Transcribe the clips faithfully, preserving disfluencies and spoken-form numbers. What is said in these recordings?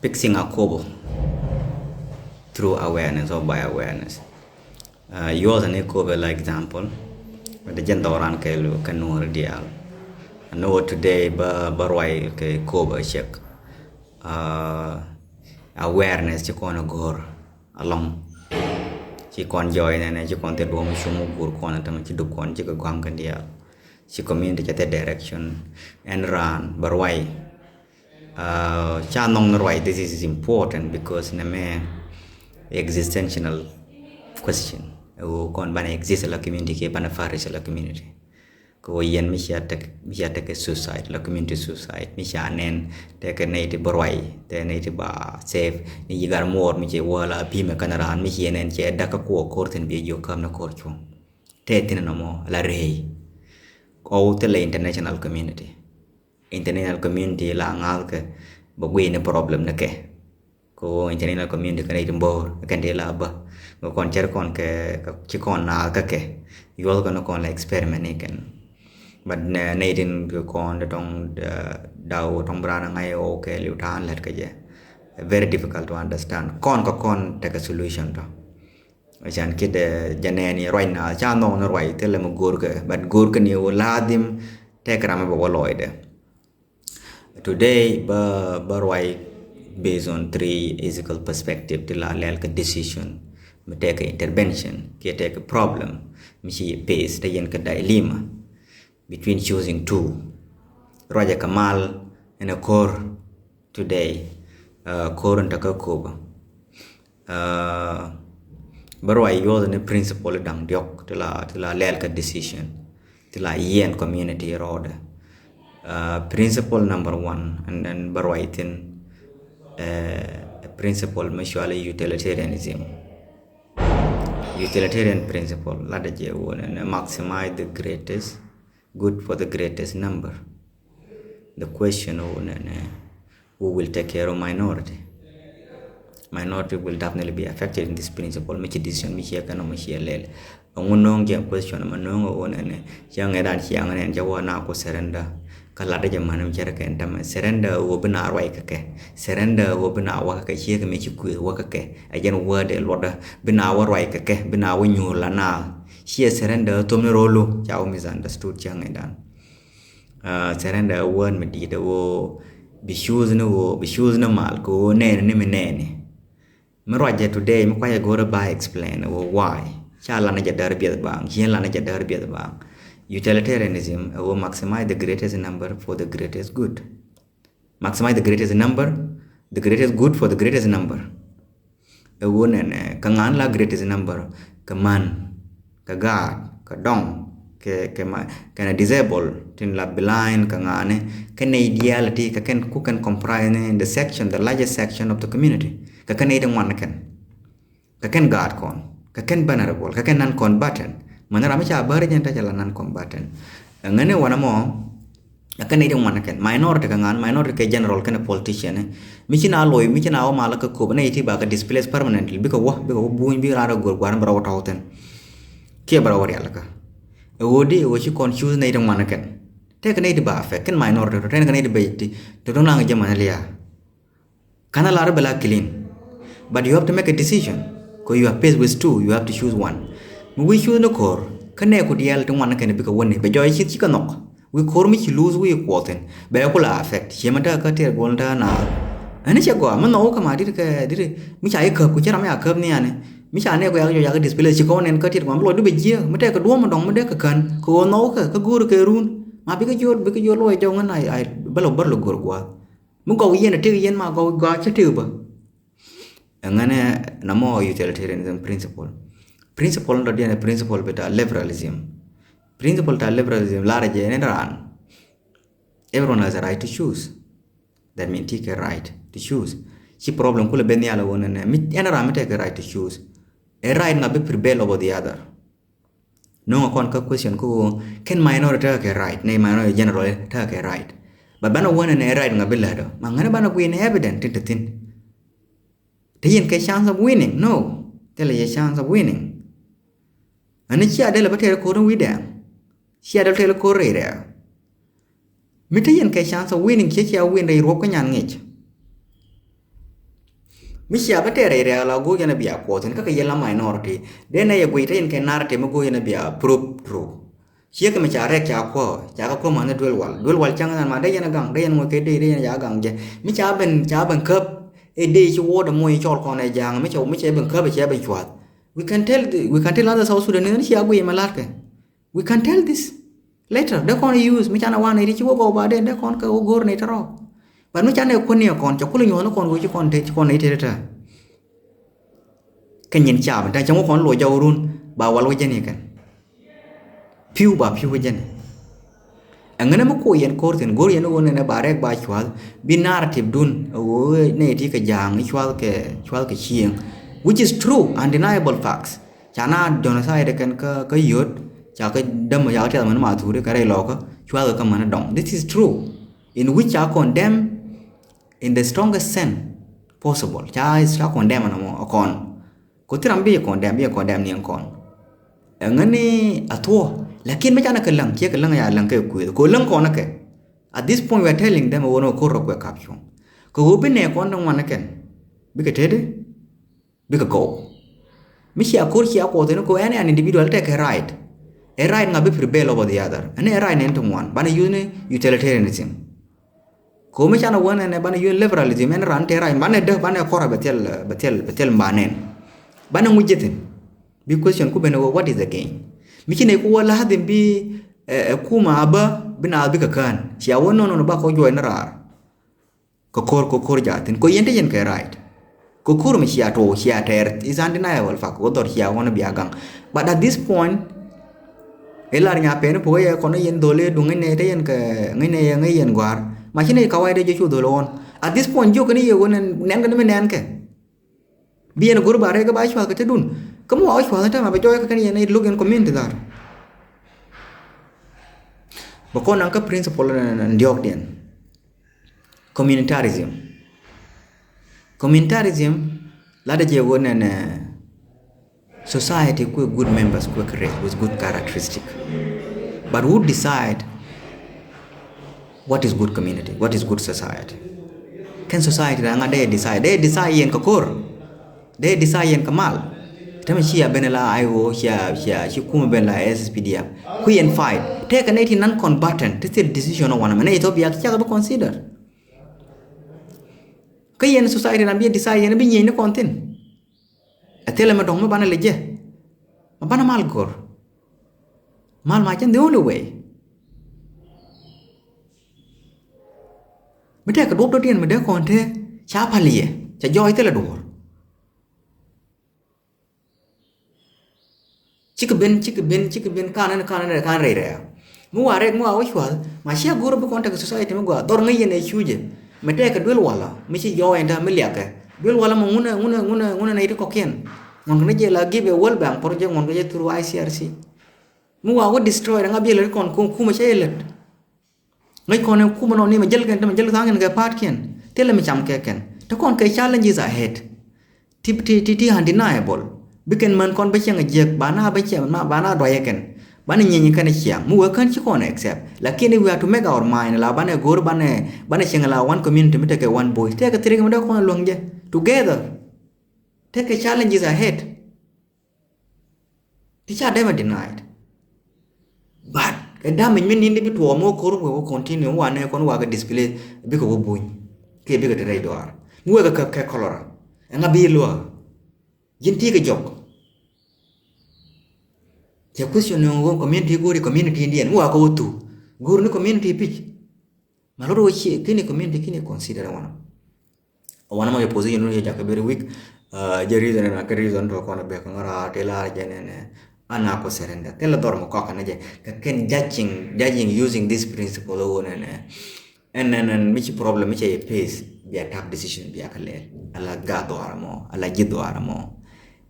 Fixing Akobo through awareness or by awareness. Uh, yuɔth ni Akobo la example. But the jɛn dhɔran kɛ lu kɛ nuɔr dial. I know today ba ba ruai kɛ Akobo check. Uh, awareness ci kɔn a go̱r along. Ci kɔn jɔy nɛnɛ ci kɔn thil duɔm cum gur kɔn a tɛmɛ ci duk kɔn ci kɛ gɔam kɛ dial. Ci community cɛ thil direction. Ɛn ran ba ruai. Uh, ca nɔŋ ni ruac, this is important because nɛ mɛ existential question. Ɛ ɣöö kɔn banɛ exist la community kiɛ banɛ flourish la community. Kɛ ɣöö yɛn mi cia tek, mi cia tek suicide la community suicide, mi cia nɛn tekɛ nɛy ti bä ruac, tekɛ nɛy ti ba safe. Ni yi gat muɔɔr mi ci wä la pimɛ kɛn raan mi ci nɛn cɛ dak kä kuɔ ko̱r thin bi jiök käm ni ko̱r cuɔ̱ŋ. Tɛ thin nɔmɔ la rɛy. Ɣɔw thilɛ international community. International community la ŋa̱thkɛ bɛ guiy ni problem ni kɛ. Ko international community kɛn iti mbor kɛn ti la bä. Kɛ kɔn cɛr kɔn kɛ, kɛ ci kɔn naath kä kɛ. Yuɔth kɔn kɔn la experiment ni kɛn. But nɛ, nɛ itin kɛ kɔn de tɔŋ, eh, daw tɔŋ bran ŋa̱c ɣɔw kɛ liw ta̱a̱n lɛt kɛ jɛ. Very difficult to understand. Kɔn kɛ kɔn tekɛ solution tɔ. Can kid, eh, jɛ nɛɛni ruac na ca nhɔk ni ruac thilɛ mi go̱o̱rkɛ, but go̱o̱rkɛ ni wä ladhim tɛk ram mi bɛ wä lɔcdɛ. Today bä, bä ruac based on three ethical perspective ti la lɛl kɛ decision mi tɛk kɛ intervention kiɛ tɛk kɛ problem mi ci face te yɛn kɛ dilemma between choosing two. Ruacɛ kɛ mal ɛn ɛ ko̱r today, uh, ko̱r in te kä Akobo. Uh, bä ruac yuɔth ni principle da̱ŋ diɔk ti la, ti la lɛl kä decision ti la yiɛn community rɔɔdɛ. Uh, principle number one, and then bä ruac thin, uh, principle mi cuali utilitarianism. Utilitarian principle latdɛ jɛ wun ɛn maximize the greatest good for the greatest number. The question wun ɛn, who will take care of minority? Minority will definitely be affected in this principle. Mi ci decision mi ci kɛn mi ci lɛl. Ɛŋu no̱o̱ŋ jɛ question ma no̱o̱ŋ wun ɛn, cɛ ŋɛ dan ci aŋ ɛn cɛ wä na ku surrender. Kä latdä jɛ män mi cɛ rɛ kɛn tämɛ. Surrender wä bi na ruac kɛ kɛ. Surrender wä bi na wä kɛ kɛ, ciek mi ci kuëth wä kɛ kɛ. Ɛ jɛn wä dee luɔtdä bi na wä ruac kɛ kɛ, bi na wä nyuur la na. Ciɛ surrender thom ni rolu ca wä misunderstood cɛ ŋɛ dan. Uh, surrender wä mi dit wä bi choose ni wä, bi choose ni mal kɛ wä nɛɛni ni mi nɛɛni. Mi ruacɛ today mi kuacɛ go̱rɛ ba explain wä why. Ca lanɛ jɛ däär biɛth baŋ, ciɛ lanɛ jɛ däär biɛth baŋ. Utilitarianism ɛ wä maximize the greatest number for the greatest good. Maximize the greatest number, the greatest good for the greatest number. Ɛ wä nɛnɛ kɛ ŋa̱n la greatest number kɛ man. Kɛ gaat, kɛ dɔŋ, kɛ, kɛ ma, kɛnɛ disable tin la blind kɛ ŋa̱ni, kɛ nɛy diaal ti kɛ kɛn ku kɛn comprise ni the section, the largest section of the community. Kɛ kɛn nɛy ti ŋuan kɛn. Kɛ kɛn gaat kɔn, kɛ kɛn vulnerable, kɛ kɛn non-combatant. Mani ram mi ca bäri jɛn ta ca la non-combatant. Ŋäni wanɛ mɔ, Ɛ kɛn nɛy ti ŋuan kɛn minority kɛ ŋa̱n, minority kɛ general kɛn politician. Mi ci na loc, mi ci na wä mal kä kop nɛy ti ba kɛ displace permanently, bikɛ wä, bikɛ wä buny, bikɛ raan rɔ gör gua̱r bɛ rɔ wä tɔ̱ thin. Kiɛ bɛ rɔ wä rial kä. Ɛ ɣöö di ɛ ɣöö ci kɔn choose nɛy ti ŋuan kɛn. Tɛk nɛy ti ba affect kɛn minority tɔ, tɛn kɛ nɛy ti bɛ ti tɔ naŋ jɛ man lia̱a̱. Kanɛ lar bɛ la clean. But you have to make a decision. Cause you are faced with two, you have to choose one. Mi wi̱i̱ choose ni ko̱r, kä nɛɛku diaal ti ŋuan kɛn bikɛ wäni bɛ jɔɔc ci, ci kɛ nhɔk. Wi̱i̱ ko̱r mi ci lose wi̱i̱ kuɔthin bɛ ku la affect. Ciɛ mi te kä tiɛɛr guɔl te na. Ɛn cɛ gɔaa mi nhɔk kä ma dit kɛ dit mi ca i̱ käp ku cɛ ram ya käp ni ani. Mi ca nɛɛku yak jɔɔc yak displace ci kɔn nɛn kä tiɛɛr guɔl mi lɔcdu bɛ jiɛ mi tɛk kɛ duɔ̱ɔ̱m mi dɔŋ mi dee kɛ kän kɛ ɣöö nhɔk kɛ kä go̱o̱r kɛ run. Ma bikɛ jiɔl, bikɛ jiɔl luɔc jɔŋ ɛn ay, ay bä lɔ, bä lɔ go̱o̱r gua̱a̱th. Mi gɔw yɛn a tëk yɛn ma gɔw gɔaa cä tëk bä. Ɛŋɛnɛ namɔ utilitarianism principle. Principle ni dɔ̱diɛn ɛ principle bita liberalism. Principle ta liberalism larɛ jɛ ni raan. Everyone has a right to choose. That mean ti kɛ right to choose. Ci problem kulɛ ben nhial ɛ wun ɛnɛ mi ɛn raan mi tɛk kɛ right to choose. Ɛ right ŋa bi prevail over the other. No̱o̱ŋ a kɔn kä question kä ɣöö kɛn minority tekɛ kɛ right, nɛy minority general tekɛ kɛ right. But banɛ wänɛ nɛ right ŋa bi lätdɔ ma ŋänɛ banɛ guiy nɛ evident tin te thi̱n. Te yɛn kɛ chance of winning? No. Thilɛ yɛ chance of winning. Ani cia dee lɛ bä tɛɛr ko̱r in wi̱dɛ. Cia dee lɛ tɛɛr ko̱r rɛy rɛɛ. Mi te yɛn kɛ chance of winning, ciɛ cia win rɛy ruɔp kä nyan ŋic. Mi cia bä tɛɛr rɛy rɛɛk la go̱o̱r yɛn a bia kuɔth in kä kɛ yɛn la minority. Dee nɛ yɛ guiy te in kɛ narrative mi go̱o̱r yɛn a bia prove true. Ciek mi ca rɛk ca kuɔ ca kɛ kuɔ mani duel wal duel wal cäŋ ɛn ma dee yɛn a gaŋ dee yɛn ŋuɔc kɛ dee dee yɛn a ca gaŋ jɛ. Mi ca ben ca ben käp ɛ dee ci wuɔt ɛ moc cɔl kɔn ɛ ja̱a̱ŋ mi ca mi ca ben käp ɛ ca ben cuath. We can tell the, we can tell other South Sudanese ni cia guiy ma latkɛ. We can tell this later. Dee kɔn use mi canɛ wan iti ci wä gɔw ba den dee kɔn kɛ wä go̱r ni tɔrɔ. But mi canɛ kuäni kɔn ca kul nyuɔn kɔn wä ci kɔn te ci kɔn iti te. Kɛ nyin ca mi ta ca wä kɔn lo jaw run ba wal wä jeni kɛn. Piu ba piu wä jeni. Ɛŋɛnɛ mi ko yɛn ko̱r thin go̱r yɛn wä nɛnɛ ba rɛk ba cuath bi narrative dun wä nɛ iti kɛ ja̱a̱ŋ cuath kɛ cuath kɛ cieŋ, which is true, undeniable facts. Ca na genocide kɛn kä kä yot ca kä däm ca kä tiath män ma thuri kä rɛy lɔkä cuathɛ kä män dɔŋ. This is true. In which ca condemn in the strongest sense possible. Ca ca condemn ɛn mɔ a kɔn. Ko thiram bi condemn bi condemn ni ɛn kɔn. Ɛŋäni a thuɔ. Lakin mi ca na kɛ läŋ kiɛ kɛ läŋ ya läŋ kɛ kuëth ko läŋ kɔn kɛ. At this point we are telling them a wä nɔ ko̱r rɔ kuɛ kap cuɔ̱ŋ. Kɛ ɣöö bi nɛ kɔn däŋ wan kɛn bikɛ teti. Bikɛ gɔw. Mi cia ko̱r cia kuɔth in ko any an individual tekɛ right. Ɛ right ŋa bi prevail over the other ɛn ɛ right ni ɛn ti ŋuan banɛ use ni utilitarianism. Ko mi canɛ wän ɛn ɛ banɛ use liberalism ɛn ran te right banɛ däk banɛ kɔrɛ bɛ thil bɛ thil bɛ thil mbanɛn. Banɛ ŋuc jithin. Bi question ku ben ɛ wä what is the gain. Mi ci nɛ ku wä lathim bi ɛ kuma abä bi na bikɛ kään cia wä nonono ba kɔ juɔc ni raar. Kɛ ko̱r kɛ ko̱r jaathin kɛ yɛn te yɛn kɛ right. Kɛ ko̱r mi cia tuɔw cia tɛɛr is undeniable fact wä dhɔr cia wä ni bia gaŋ. But at this point ilar nya pɛn pukɛ yɛ kɔn yɛn dhol idu ŋäcnɛ te yɛn kɛ ŋäcnɛ yɛ ŋäc yɛn gua̱a̱r. Ma ci ni kawaida jɛ cu dhol ɣɔn. At this point jiök kɛn yɛ wä nɛn kɛn mi nɛn kɛ. Bi yɛn go̱r ba rɛk ba cuath kɛ te dun. Kä mi wa wä cuath te ma bɛ jɔɔy kɛ kɛn yɛn it look in community that. Bɛ kɔn naŋ kä principle n diɔ̱ɔ̱kdiɛn. Communitarism. Communitarism latdä jɛ wä nɛnɛ society kuɛ good members kuɛ kɛ rɛk with good characteristic. But who decide what is good community, what is good society? Kɛn society da̱ŋ a dee decide dee decide yɛn kɛ ko̱r. Dee decide yɛn kɛ mal. Tämɛ cia ben la I O cia cia ci kumɛ ben la S S P D F. Ku yɛn fight tekɛ nɛy ti non combatant ti thil decision ɔ wanɛ mɛ nɛ Ethiopia cakɛ bi consider. Kä yɛn society na bi yɛn decide yɛn bi nyieny ni kɔn thin. Ɛ thilɛ mɛ dɔ̱ŋ mi banɛ lɛ jɛ. Mɛ banɛ mal go̱r. Mal ma cɛn the only way. Mi tekɛ duɔ̱p dɔ̱diɛn mi dee kɔn te ca pal yɛ ca jɔɔc thilɛ duɔ̱ɔ̱r. Cikɛ ben cikɛ ben cikɛ ben kanɛ ni kanɛ ni kanɛ rɛy rɛy. Mi wa rɛk mi wa wä cuath ma ciɛ go̱r bi kɔn tekɛ society mi gɔaa dhɔr ŋäc yɛn ɛ cucɛ. Mi tekɛ duel walä mi ci jɔɔc ɛn te mi liakɛ duel walä mi ŋunɛ ŋunɛ ŋunɛ ŋunɛ nɛy ti kɔkiɛn. Ŋuɔn kɛ ni jɛ la give a World Bank project ŋuɔn kɛ jɛ through I C R C. Mi wa wä destroy rɛ ŋa bi lät kɔn kum kumɛ cɛ lät. Ŋäc kɔn in kumɛ nɔ ni mɛ jäl kɛn te mɛ jäl tha̱a̱ŋ in kɛ pa̱a̱tkiɛn thilɛ mi cam kɛ kɛn te kɔn kɛ challenges ahead. Ti ti ti ti undeniable. Bi kɛn män kɔn bä cieŋ a jiäk ba na bä cieŋ ba na duayɛ kɛn. Banɛ nyieny kɛn ciaŋ mi wee kän ci kɔn accept. Lakin if we are to make our mind la banɛ go̱o̱r banɛ banɛ cieŋ la one community mi tekɛ one voice tekɛ thil mi dee kɔn luäŋ jɛ together. Tekɛ challenges ahead. Ti ca dɛmɛ denied. But kɛ damage mi ni̱n di bi tuɔɔk mi wä ko̱r wä wä continue wä nɛ kɔn wä kɛ display bikɛ wä buny. Kiɛ bikɛ te rɛy duaar mi wekɛ kɛ kɛ cholera. Ɛŋa bi luäk ji̱n ti kɛ jɔk. Cɛ question ni wä community go̱ri community diɛn mi wä kɛ wä thu go̱r ni community pic. Ma lot wä cie kini community kini consider wanɔ. Wanɔ ma yɛ position wä yɛ jakä very weak. Jɛ reason na kɛ reason tɔ kɔn bɛ kɛ ŋara ti la jɛ nɛ nɛ. Ana ko surrender ti la dhɔr mɔ kɔk na jɛ kɛ ken judging judging using this principle wä nɛ nɛ. Ɛn nɛ nɛ mi ci problem mi cɛ yɛ face bia tough decision bia kɛ lɛl ala ga dhɔr mɔ ala ji̱ dhɔr mɔ.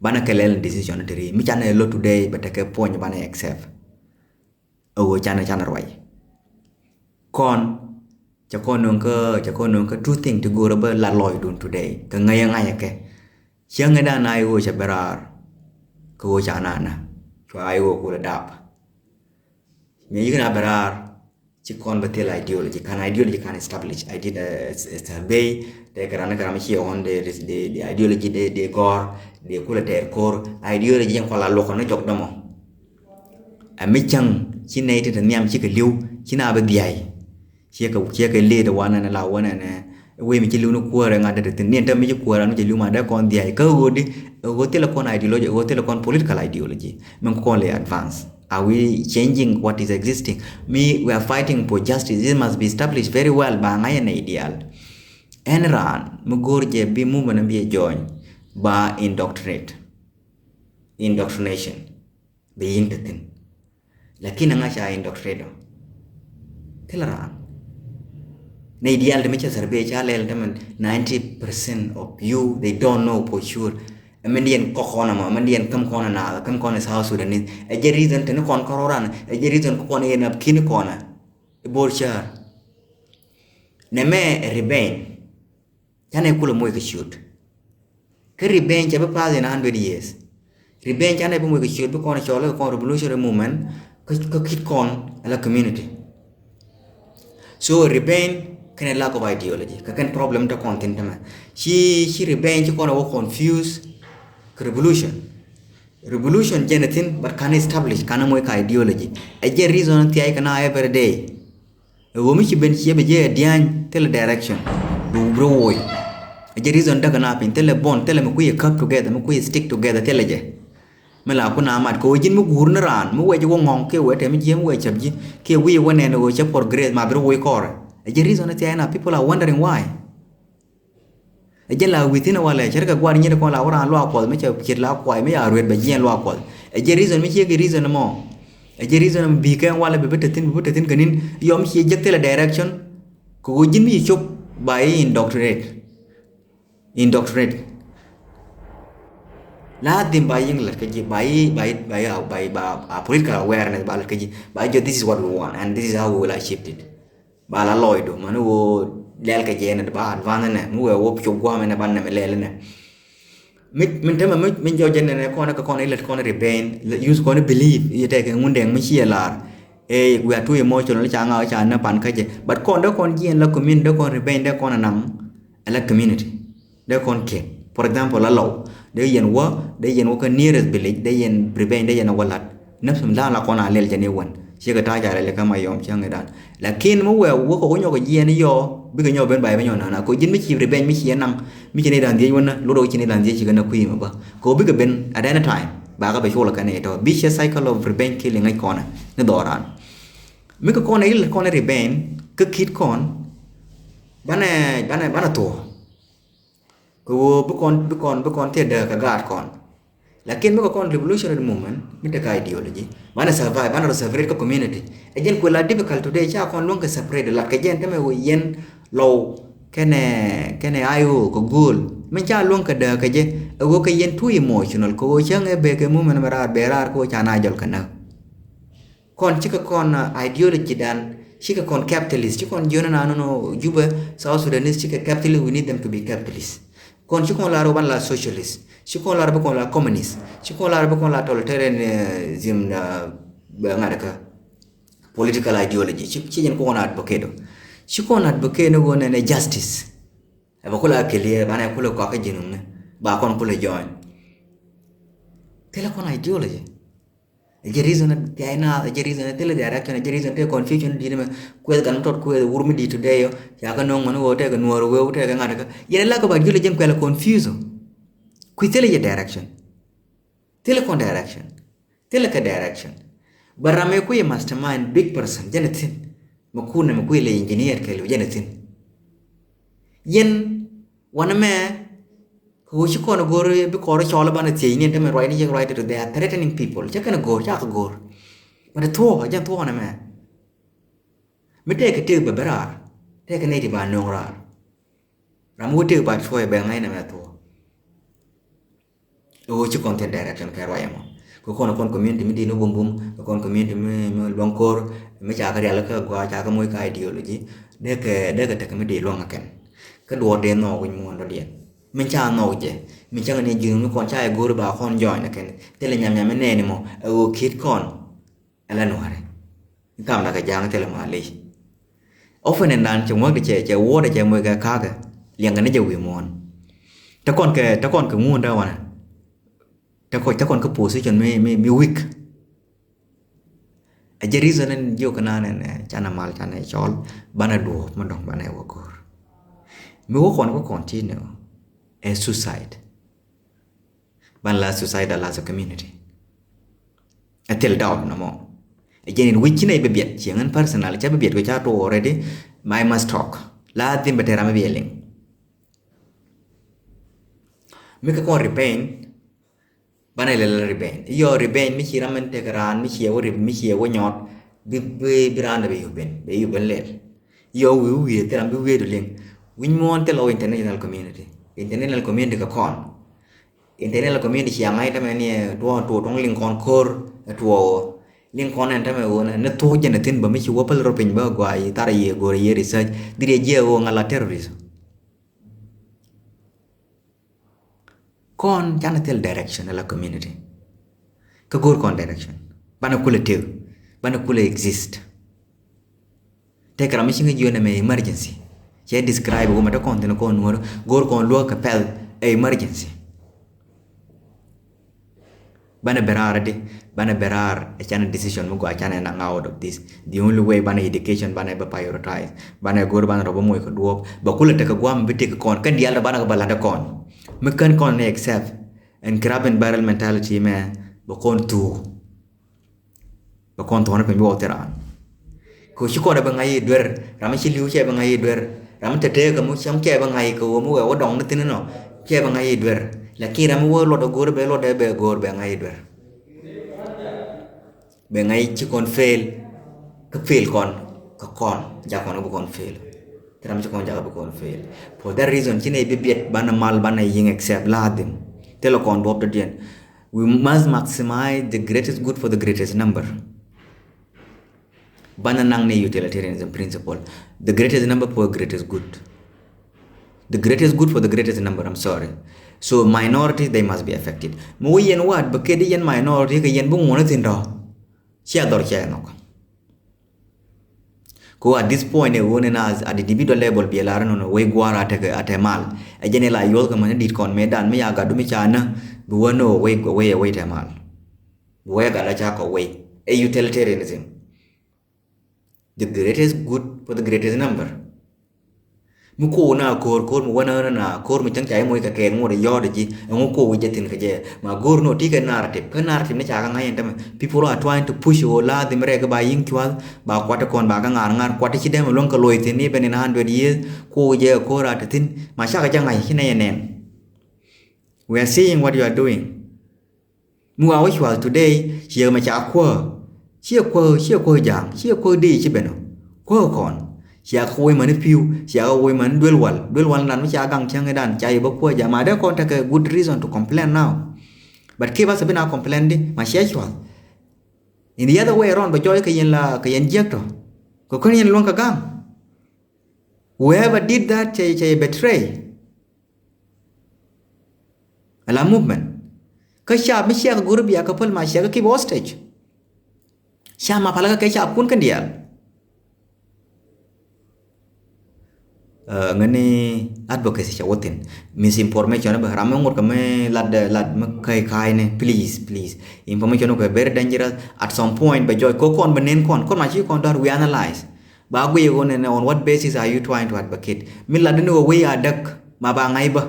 Banɛ kɛ lɛl decision ti ri mi canɛ lot today bɛ tekɛ puɔny banɛ accept. A ɣöö canɛ canɛ ruac. Kɔn cɛ kɔn nöŋ kä cɛ kɔn nöŋ kä two thing ti go̱o̱rä bä la lɔcdun today kɛ ŋäcä ŋa̱cä kɛ. Cä ŋäcdan a i̱ ɣöö cɛ ben raar. Kä ɣöö ca nana cua a i̱ ɣöö kulɛ dap. Miɛ yik na ben raar. Ci kɔn bä thil ideology, kan ideology kan establish idea, eh, s-, s-, survey, te kɛ ran kɛ ram ci ɣɔn de, de, de, de ideology de, de gɔr, de kulɛ tɛɛr kor, ideology jɛn kɔn la luɔk kɔn ni jɔk dɔmɔ. Ɛ mi cäŋ, ci nɛy ti te nhiam ci kɛ li̱w, ci na bä dhiay. Ciɛ kɛ, ciɛ kɛ lead wanɛ ni la wanɛ ni, wee mi ci li̱w ni kuäärɛ ŋa̱t de te thin, ni ɛn te mi ci kuäärɛ ni ci li̱w ma de kɔn dhiay. Kä ɣöö di, ɣöö thilɛ kɔn ideology, ɣöö thilɛ kɔn political ideology. Min kɔn lɛ advance. Are we changing what is existing? Mi, we are fighting for justice. This must be established very well. Ba ŋa̱c ɛn ideal. Ɛn raan mi go̱o̱r jɛ bi movement bi ɛ join, ba indoctrinate. Indoctrination. Bi yin te thin. Lakin ŋa̱ ca indoctrinate ɔ. Thilɛ raan. Nɛ ideal te mi ca survey ca lɛl te mɛn ninety percent of you, they don't know for sure. Ɛmɛn diɛn kɔk kɔn ɛmɔ, ɛmɛn diɛn käm kɔn ɛ naath, käm kɔn ɛ South Sudanese. Ɛ jɛ reason te ni kɔn kɔn rɔ ran, ɛ jɛ reason kɔn ɛ nap kin kɔn ɛ. Ɛ Bor cäär. Nɛ mɛ ɛ revenge. Canɛ kulɛ moc kɛ ciöt. Kä revenge cɛ bi pass in a hundred years. Revenge canɛ bi moc kɛ ciöt, bi kɔn cɔl kɛ kɔn revolutionary movement, kä, kä kit kɔn ala community. So revenge kɛnɛ lack of ideology. Kä kɛn problem te kɔn thin tämɛ. Ci, ci revenge ci kɔn a wä confuse kɛ revolution. Revolution jɛn a thin, but kan establish, kan moc kɛ ideology. Ɛ jɛ reason thiay kɛ na every day. Ɛ ɣöö mi ci ben ciɛ bɛ jɛ ɛ dia̱a̱ny thilɛ direction. Bi, bi rɔ woc. Ɛ jɛ reason däk ɛ na piny thilɛ bond, thilɛ mi kui̱ ɛ käp together, mi kui̱ ɛ stick together, thilɛ jɛ. Mi la kun a mat kɛ ɣöö ji̱n mi guur ni raan mi wee jɛ wä ŋɔ̱ŋ kiɛ wee tɛm ji̱ mi wee cäp ji̱ kiɛ wi̱i̱ wä nɛn ɛ ɣöö cɛ progress ma bi rɔ woc kɔrɛ. Ɛ jɛ reason ɛ thia̱a̱ na people are wondering why. Ɛ jɛn la within a walɛ cɛ rɛ kɛ gua̱r nyit kɔn la wä raan luaak kuɔth mi cɛ ciet la kuay mi ya ruet bɛ jiɛn luaak kuɔth. Ɛ jɛ reason mi ciek reason mɔ. Ɛ jɛ reason mi bi kɛn walɛ bi bi te thin, bi bi te thin kɛ ni̱n. Yɔ mi cie jek thilɛ direction. Kɛ ɣöö ji̱n mi ci cop ba yi indoctrinate. Indoctrinate. La dhim ba yi ŋ lät kä ji̱ ba yi, ba yi, ba yi, ba yi, ba a political awareness ba lät kä ji̱ ba yi jɔ, this is what we want and this is how we will achieve it. Ba la lɔcdu mani ɣöö lɛl kɛ jɛ ni ba advance nɛ mi wee wä cop guam nɛ ban nɛ mi lɛl nɛ. Mi, min tämɛ mi, mi jɔc jɛ nɛ nɛ kɔn kɛ kɔn ilɛt kɔn revenge, use kɔn believe i̱ tɛkɛ Ŋundɛŋ mi ci ɛ lar. Ɛ, we are too emotional, ca ŋa ca nɛ pan kä jɛ. But kɔn dee kɔn jiɛn la community, dee kɔn revenge, dee kɔn anaŋ ala community. Dee kɔn kiɛn. For example, la Lɔw. Dee yɛn wä, dee yɛn wä kä nearest village, dee yɛn revenge, dee yɛn wä lat. Nafsi mi da̱a̱n la kɔn a lɛl jɛ ni wän. Ciɛ kɛ ta̱a̱ ca lɛl kä Mayom cä ŋi̱dan. Lakin mi wee wä kɛ wä nyɔk jiɛn yɔ, bikɛ nyɔk ben bay bi nyɔk nana. Kɛ ji̱n mi ci revenge mi ci yɛn naŋ. Mi ci ni da̱a̱n dhiec wänä, lot wä ci ni da̱a̱n dhiec ci kɛ na kui̱ mi bä. Kɛ wä bikɛ ben at any time. Ba kɛ bɛ cuɔl kɛ ni tɔ. Bi cɛ cycle of revenge killing ŋäc kɔnɛ. Ni dhɔran. Mi kɛ kɔnɛ ilɛ kɔnɛ revenge, kä kit kɔn. Banɛ, banɛ, banɛ thuɔ. Kɛ ɣöö bi kɔn, bi kɔn, bi kɔn thiɛ dääk kɛ gaat kɔn. Lakin mi kɛ kɔn revolutionary movement, mi tekɛ ideology, banɛ survive, banɛ rɔ separate kä community. Ɛ jɛn kuɛ la difficult today, ca kɔn luäŋ kɛ separate, lat kɛ jɛn tämɛ ɣöö yɛn Lɔw kɛnɛ, kɛnɛ I O kɛ gööl. Min ca luäŋ kɛ dääk kɛ jɛ, ɛ ɣöö kɛ yɛn too emotional, kɛ ɣöö cäŋ ɛ bek kɛ movement mɛ raar, bɛ raar kɛ ɣöö ca na jɔl kɛ näk. Kɔn cikɛ kɔn, uh, ideology dan, cikɛ kɔn capitalist, ci kɔn jiɔn na nono Juba, South Sudanese, cikɛ capitalist, we need them to be capitalist. Kɔn ci kɔn lar ban la socialist, ci kɔn lar bi kɔn la communist, ci kɔn lar bi kɔn la totalitarianism, uh, bɛ ŋa̱t kä political ideology, ci, ci jɛn kɔn advocate. Ci kɔn advocate ni ɣöö nɛnɛ justice. Ɛ bɛ kula clear, banɛ kula kɔakä ji̱n wuni, ba kɔn kula join. Thilɛ kɔn ideology. Ɛ jɛ reason thiay naath, ɛ jɛ reason thilɛ direction, ɛ jɛ reason thilɛ confusion di̱t mɛ. Kueth gan mi tɔt kueth wur mi di̱t today yɔ. Ca kä no̱o̱ŋ mɛn ɣöö tekɛ nuɔɔr wee tekɛ ŋa̱t kä. Yɛn ɛ lak kɛ ba jul ɛ jɛn kuɛl ɛ confuse ɔ. Kui̱ thilɛ jɛ direction. Thilɛ kɔn direction. Thilɛ kɛ direction. Bɛ ram ɛ kui̱ ɛ mastermind, big person, jɛn ɛ thi̱n. Mɛ kun ɛ mɛ kui̱ lɛ engineer kɛɛliw, jɛn ɛ thi̱n. Yɛn wanɛ mɛ kɛ ɣöö ci kɔn go̱r bi kɔr cɔl banɛ thiec ni ɛn tämɛ ruacni yek ruacni, they are threatening people. Cä kɛn go̱r, cakɛ go̱r. But thuɔ̱k, jɛn thuɔ̱k nɛ mɛ. Mi tɛk kɛ tëk bɛ ben raar. Tɛk kɛ nɛy ti ba nöŋ raar. Ram mi wä tëk ba cuɔy bɛ ŋa̱c nɛ mɛ thuɔ̱k. Ɛ ɣöö ci kɔn thi̱n direction kɛ ruac ɛmɔ. Kɛ kɔn, kɔn community mi di̱i̱t ni bumbum, kɛ kɔn community mi, mi luäŋ ko̱r, mi ca kɛ rial kä gɔaa, ca kɛ moc kä ideology. Dee kɛ, dee kɛ tekɛ mi di̱i̱t luäŋ kɛ kɛn. Kä duɔɔr dee nhɔɔk wi̱c muɔ̱ɔ̱n dɔ̱diɛn. Min ca nhɔɔk jɛ, min cäŋ ni ji̱n mi kɔn ca jɛ go̱o̱ri ba kɔn join ɛ kɛn. Thilɛ nyam nyam mi nɛɛni mɔ, ɛ ɣöö ki̱t kɔn. Ala nuari. Kam la kɛ ja̱a̱ŋ thilɛ ma lec. Often in dan cɛ ŋuäk di cɛ, cɛ wuɔt di cɛ moc kɛ ka̱kɛ. Liɛŋkɛ ni jɛ wi̱i̱ muɔ̱ɔ̱n. Te kɔn kɛ, te kɔn kɛ ŋuun dee wanɛ. Te kɔn, te kɔn kɛ position mi, mi, mi weak. A jɛ reason in jiök kɛ naan in, eh, canɛ mal, canɛ cɔl, banɛ duɔ̱ɔ̱p mi dɔ̱ŋ banɛ wä go̱o̱r. Mi wä kɔn kɛ continue, ɛ suicide. Ban la suicide, la as a community. A thil doubt nɔmɔ. A jɛ ni wi̱c ci nɛ bi biɛt, ci ŋän personal, ca bi biɛt kɛ ca tuɔ already, my must talk. La dhim bɛ te ram mi bi liŋ. Mi kɛ kɔn revenge, banɛ lɛ lɛ revenge. Yɔ revenge mi ci ram min tek raan, mi ci ɛ wä rip, mi ci ɛ wä nyɔt, bi, bi, bi raan dɛ bi yuben, bi yuben lɛl. Yɔ wi̱i̱ wi̱i̱ thil ram bi wi̱i̱ du liŋ. Wi̱ny muɔ̱ɔ̱n thil ɔ international community. International community kɛ kɔn. International community cia ŋa̱c tämɛ ni ɛ tuɔɔk tuɔɔk tuɔŋ liŋ kɔn ko̱r ɛ tuɔɔk. Liŋ kɔn ɛn tämɛ ɣöö ni thuɔ̱k jɛn ɛ thi̱n bä mi ci wä päl rɔ piny bä gɔaa yi thar ɛ yiëë go̱o̱r ɛ yiëë research. Dhil yɛ jiɛk ɣöö ŋa̱ la terrorism. Kɔn canɛ thil direction ala community. Kä go̱o̱r kɔn direction. Banɛ kulɛ tëk. Banɛ kulɛ exist. Tëk ram mi ci ŋäc yio̱n ɛmɛ emergency. Cɛ describe wä mɛ te kɔn thin kɔn nuɔ̱r. Go̱o̱r kɔn luäk kɛ pɛl ɛ emergency. Banɛ bɛ raar di, banɛ bɛ raar ɛ canɛ decision mi gɔaa canɛ naŋ out of this. The only way banɛ education banɛ bɛ prioritize. Banɛ go̱o̱r banɛ rɔ bä moc kɛ duɔ̱ɔ̱p. Bɛ kulɛ tekɛ guam bi tekɛ kɔn. Kä diaal rɔ banɛ kɛ bä la̱t ɛ kɔn. Mi kän kɔn ni accept. Ɛn kɛ rap in barrel mentality mɛ bɛ kɔn thuk. Bɛ kɔn thuɔ̱k ni piny bi wä thil raan. Kɛ ci kɔn ɛ bɛ ŋa̱c i̱ duer. Ram mi ci li̱w cɛ bɛ ŋa̱c i̱ duer. Ram mi te teek kɛ mu cäŋ cɛ bɛ ŋa̱c kɛ ɣöö mi wɛ wä dɔŋ ni thi̱n inɔ. Cɛ bɛ ŋa̱c i̱ duer. Lakin ram mi wä luɔt ɛ go̱o̱r bɛ luɔt ɛ bɛ go̱o̱r bɛ ŋa̱c i̱ duer. Bɛ ŋa̱c ci kɔn fail. Kä fail kɔn. Kä kɔn. Jak kɔn bi kɔn fail. Thil ram ci kɔn jak bi kɔn fail. For that reason, ci nɛ bi biɛt banɛ mal banɛ yiŋ accept la dhim. Thilɛ kɔn duɔp dɔ̱diɛn. We must maximize the greatest good for the greatest number. Banɛ naŋ ni utilitarianism principle. The greatest number for greatest good. The greatest good for the greatest number, I'm sorry. So minorities, they must be affected. Mi wä yɛn wä advocate yɛn minority kɛ yɛn bi ŋuɔ̱n thin dɔ̱. Cia dhɔr cia nhɔk. Ko at this point ɛ ɣöö ni na at individual level bi ɛ lar nɔnɔ wei gua̱a̱r a tekɛ a te mal. Ɛ jɛn ɛ la yuɔth kɛ mani dit kɔn mëë dan mi ya gat du mi ca nä bi wä ni ɣöö wei wei ɛ wei te mal. Bi wei gat la ca kɔ wei ɛ utilitarianism. The greatest good for the greatest number. Mi ko̱o̱k na ko̱o̱r ko̱o̱r mi wänä na ko̱o̱r mi cäŋ ca i̱ moc kɛ kɛɛl ŋot i̱ yɔɔt i̱ ji̱ ɛŋu ko̱o̱k wi̱c jɛ thi̱n kɛ jɛ. Ma go̱o̱r ni ɔ ti kɛ narrative kä narrative ni ca kɛ ŋa̱c ɛn tämɛ. People are trying to push ɣöö la dhim rɛɛk ba yi̱ŋ cua̱th ba kuat ti kɔn ba kɛ ŋa̱r ŋa̱r kuat ti ci dɛmɛ luäŋ kɛ loc thi̱n ni ben in hundred years. Ko̱o̱k jɛ ko̱o̱r a ti thi̱n ma cakɛ jɛ ŋa̱c ci nɛy ɛ nɛn. We are seeing what you are doing. Mi wa wä cua̱th today ciɛ mɛ ca kuäär. Ciɛ kuäär ciɛ kuäär ja̱a̱ŋ ciɛ kuäär dee ci ben ɔ. Kuäär kɔn cia kɛ wec mani pi̱w cia kɛ wec mani duel wal duel wal nan mi ca gaŋ cäŋ idan ca yɛ bä kuäär ja̱a̱ŋ ma dee kɔn tekɛ good reason to complain now. But keep us a bit now complain di ma ciɛ cua̱th. In the other way around bɛ jɔɔc kɛ yɛn la kɛ yɛn jiäk tɔ kɛ kön yɛn luäŋ kɛ gaŋ. Whoever did that cɛ cɛ betray. Ala movement. Kä caap mi ciɛk go̱r bia kä päl ma ciɛk keep hostage. Caap ma palä kä kɛ caap kun kɛn diaal. Ŋäni advocacy cɛ wä thi̱n. Misinformation bä ram mi ŋot kɛ mi lat lat mi käi ka̱a̱cni please please. Information kɛ very dangerous. At some point bɛ jɔc kɛ kɔn bɛ nen kɔn kɔn ma ci kɔn dɔ̱r we analyze. Ba guiy ɣöö nɛnɛ on what basis are you trying to advocate? Mi lat ni ɣöö wei a däk ma ba ŋa̱c bä.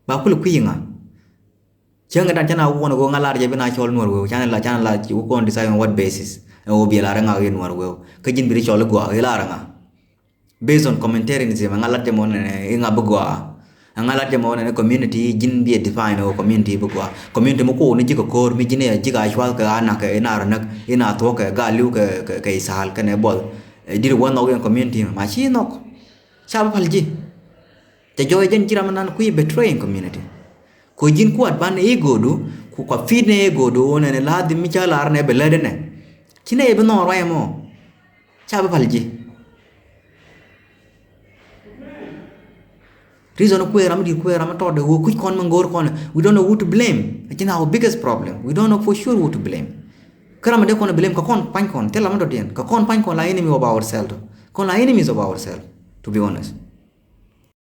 Ba kulɛ kui̱ ŋa. Cäŋ dan canɛ a wuɔn ɣöö ŋa lar jɛ bi na cɔl nuɔr weu canɛ la canɛ la ci wä kɔn decide on what basis. Ɛn ɣöö biɛ lar ŋa ɣöö nuɔr weu kä ji̱n bi ri cɔl i̱ gɔaa ɣöö lar ŋa. Based on communitarianism ɛŋa lat jɛ mɔ nɛnɛ iŋa bi gɔaa. Ɛŋa lat jɛ mɔ nɛnɛ community ji̱n bi ɛ define ɔ community bi gɔaa. Community mi ko̱o̱k ni ji̱ kɛ ko̱o̱r mi ji̱n ɛ ji̱ ka cua̱th kɛ a nak kɛ inar näk inar thuɔ̱k kɛ gaa li̱w kɛ kɛ kɛ isal kɛnɛ buɔth. Ɛ di̱t wä nhɔk in community ma ci nhɔk. Ca bi pal ji̱. Ca jɔɔc jɛn ji̱ ram nan kui̱ betraying community. Ko ji̱n kuat ban ego du ku kua feed ni ego du wä nɛnɛ la dhim mi ca lar nɛ bɛ lät nɛ. Ci nɛ yɛ bi nhɔk ruac ɛmɔ. Ca bi pal ji̱. Reason kuëë ram di̱t kuëë ram tɔt de wä kuc kɔn mi ŋo̱o̱r kɔn. We don't know who to blame. Ci na our biggest problem. We don't know for sure who to blame. Kä ram dee kɔn blame kä kɔn pa̱ny kɔn thil ram dɔ̱diɛn kä kɔn pa̱ny kɔn la enemy of ourselves. Kɔn la enemies of ourselves, to be honest.